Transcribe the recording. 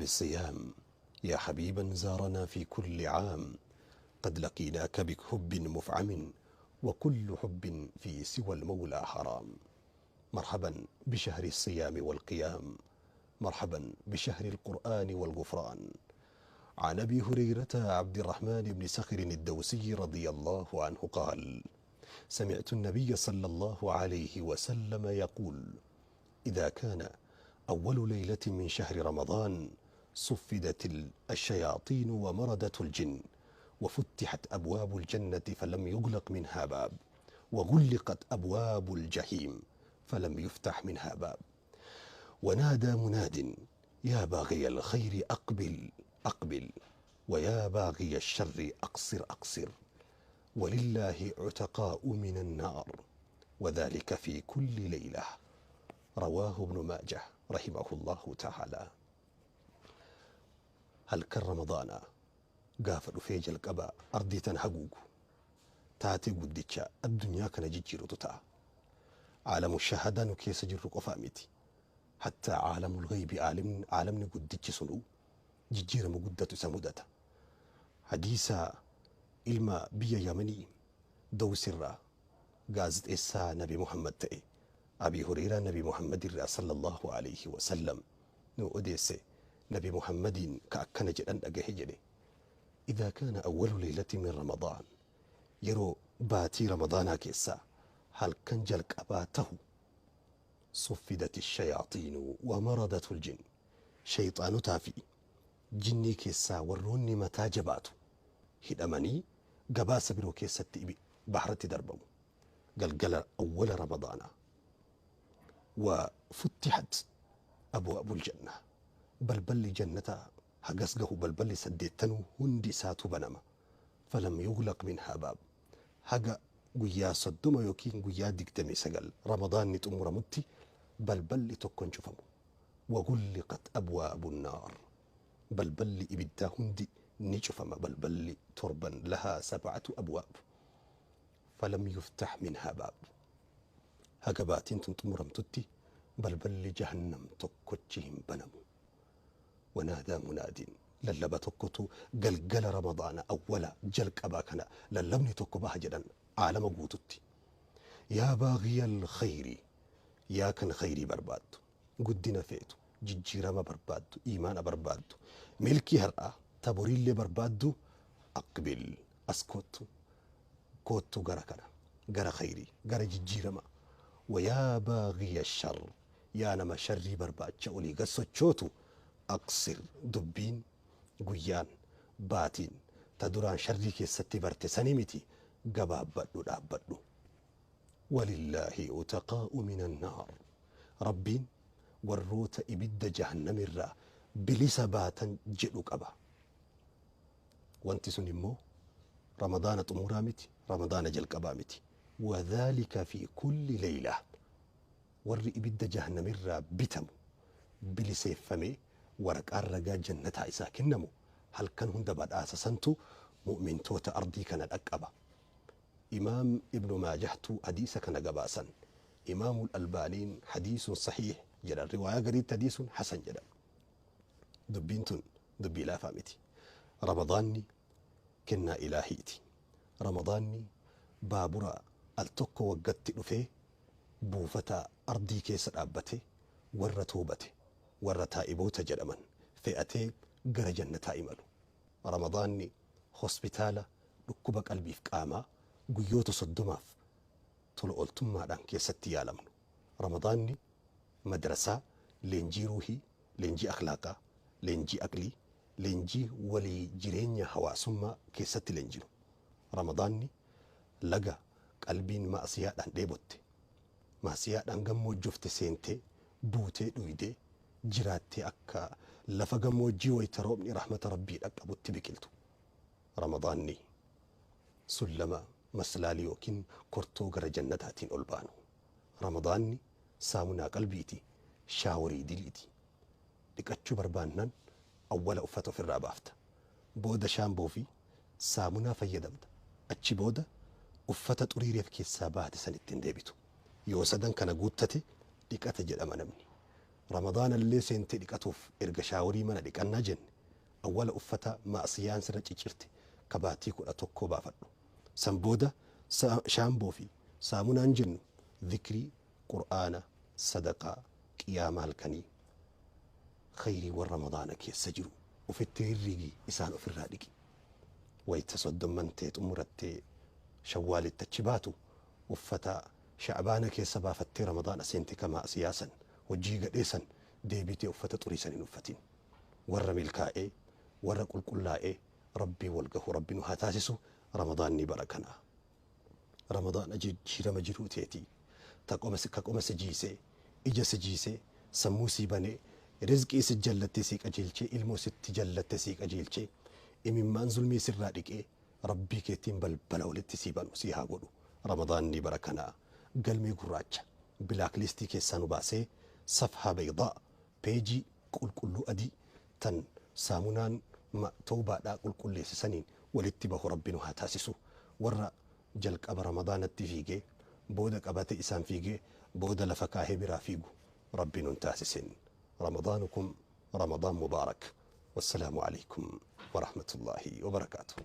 الصيام، يا حبيبا زارنا في كل عام، قد لقيناك بحب مفعم، وكل حب في سوى المولى حرام. مرحبا بشهر الصيام والقيام، مرحبا بشهر القرآن والغفران. عن أبي هريرة عبد الرحمن بن سخر الدوسي رضي الله عنه قال: سمعت النبي صلى الله عليه وسلم يقول: إذا كان أول ليلة من شهر رمضان صفدت الشياطين ومردت الجن، وفتحت أبواب الجنة فلم يغلق منها باب، وغلقت أبواب الجحيم فلم يفتح منها باب. ونادى مناد: يا باغي الخير أقبل أقبل، ويا باغي الشر أقصر أقصر، ولله عتقاء من النار، وذلك في كل ليلة. رواه ابن ماجه رحمه الله تعالى. Halkan Ramadaanaa gaafa dhufee jalqaba ardii tan haguugu taatee guddicha addunyaa kana jijjiirutu ta'a. Caalamu shahadaa nu keessa jirru qofaa miti. Hattaa caalamul ghaybi, caalamni guddichi sunuu jijjiirama guddatu isa mudata. Hadiisa ilma biyya Yamanii Dawsirraa gaazexeessaa Nabi Muhammad ta'e Abi Hureyraa Nabi Muhammad irraa sallallahu alayhi wa sallam nu odeesse, Nabi Muhammadiin ka akkana jedhan dhagahe jedhe: إذا كان أول ليلة من رمضان، yeroo baatii Ramadaanaa keessaa halkan jalqabaa tahu، صفدت الشياطين ومردة الجن، shayxaanotaa fi jinnii keessaa warroonni mataa jabaatu hidhamanii, gabaasa biroo keessatti baharatti darbamu galgala awwala Ramadaanaa. وفتحت أبواب الجنة، balballi jannataa hagas gahu, balballi saddeettanuu hundi isaatu banama، فلم يغلق منها باب، haga guyyaa 30 yookiin guyyaa 29 Ramadaanni xumuramutti balballi tokko hin cufamu. وغلقت أبواب النار، balballi ibiddaa hundi ni cufama, balballi torban، لها سبعة أبواب، فلم يفتح منها باب، haga baatiin tun xumuramtutti balballi jahannam tokkochi hin banamu. ونادى مناد، lallaba tokkotu galgala Ramadaana awwala jalqabaa kana lallabni tokko baha jedhan caalama guututti: يا باغي الخير، yaa kan khayrii barbaaddu, guddina feetu, jijjiirama barbaaddu, iimaana barbaaddu, milkii har'aa ta boriillee barbaaddu، أقبل، as koottu, koottu gara kana, gara khayrii, gara jijjiirama. ويا باغي الشر، yaa nama sharrii barbaacha olii gad sochootu، أقصر، dubbiin guyyaan baatiin ta duraan sharrii keessatti barte sanii miti, gabaabbadhu, dhaabbadhu. ولله عتقاء من النار، Rabbiin warroota ibidda jahannamirraa bilisa baatan jedhu qaba. Wanti sun immoo Ramadaana xumuraa miti, Ramadaana jalqabaa miti. وذلك في كل ليلة، warri ibidda jahannamirraa bitamu, biliseeffamee waraqaan ragaa jannataa isaa kennamu, halkan hunda badhaasa santu mu'mintoota ardii kana dhaqqaba. Imaam Ibnu Maajahtu hadiisa kana gabaasan. Imaamul Albaaniin حديث صحيح jedhan, riwaayaa gariitti حديث حسن jedhan. Dubbiin tun dubbii laafaa miti. Ramadaanni kennaa ilaahiiti. Ramadaanni baabura al tokko waggatti dhufee buufata ardii keessa dhaabbate, warra toobate, warra taa'iboota jedhaman fe'atee gara jannataa imalu. Ramadaanni hospitaala dhukkuba qalbiif qaamaa guyyoota 30f tola ooltummaadhaan keessatti yaalamnu. Ramadaanni madrasaa leenjii ruuhii, leenjii akhlaaqaa, leenjii aqlii, leenjii walii jireenya hawaasummaa keessatti leenjinu. Ramadaanni laga qalbiin maasiyaadhaan dheebotte, maasiyaadhaan gammoojjofte seentee buutee dhuydee jiraattee akka lafa gammoojjii wayita roobni rahmata Rabbii dhaqqabutti biqiltu. Ramadaanni sullama maslaalii yookiin kortoo gara jannataatiin ol baanu. Ramadaanni saamunaa qalbiiti, shaaworii diliiti. Dhiqachuu barbaannan awwala uffata ofirraa baafta. Booda shaamboo fi saamunaa fayyadamta. Achi booda uffata xuriireef keessaa baate san ittiin deebitu. Yoo sadan kana guuttate dhiqate jedhama namni. Ramadaanallee seentee dhiqatuuf erga shaaworii mana dhiqannaa jenne, awwala uffata ma'asiyaan sirra ciccirte ka baatii 11 baafadhu. San booda shaamboo fi saamunaan jennu dhikrii, qur'aana, sadaqaa, qiyaama halkanii, khayriiwwan Ramadaana keessa jiru ufitti rirrigi, isaan ofirraa dhiqi. Wayta soddomman tee xumurattee Shawwaalitti achi baatu, uffata Sha'baana keessa baafattee Ramadaana seente ka ma'asiyaa san, hojii gadhee san, deebitee uffata xurii san hin uffatin. Warra milkaa'ee, warra qulqullaa'ee Rabbiin wal gahu Rabbi nu haa taasisu. Ramadaanni bara kanaa Ramadaana jijjiirama jiruu teetii ta qoma ka qoma si jiisee, ija si jiisee, sammuu sii banee, rizqii si jallattee sii qajeelchee, ilmoo sitti jallatte sii qajeelchee, imimmaan zulmii sirraa dhiqee, Rabbii keetiin balbala walitti sii banu sii haa godhu. Ramadaanni bara kanaa galmee gurraacha black listii keessaa nu baasee safhaa baydaa, peejii qulqulluu adii tan saamunaan tawbaadhaa qulqulleesse saniin walitti bahu Rabbi nu haa taasisu. Warra jalqaba Ramadaanatti fiigee booda qabate isaan fiigee booda lafa kaahee biraa fiigu Rabbi nun taasisin. Ramadaanukum Ramadaan mubaarak. Wassalaamu alaikum warahmatullaahi wabarakaatuh.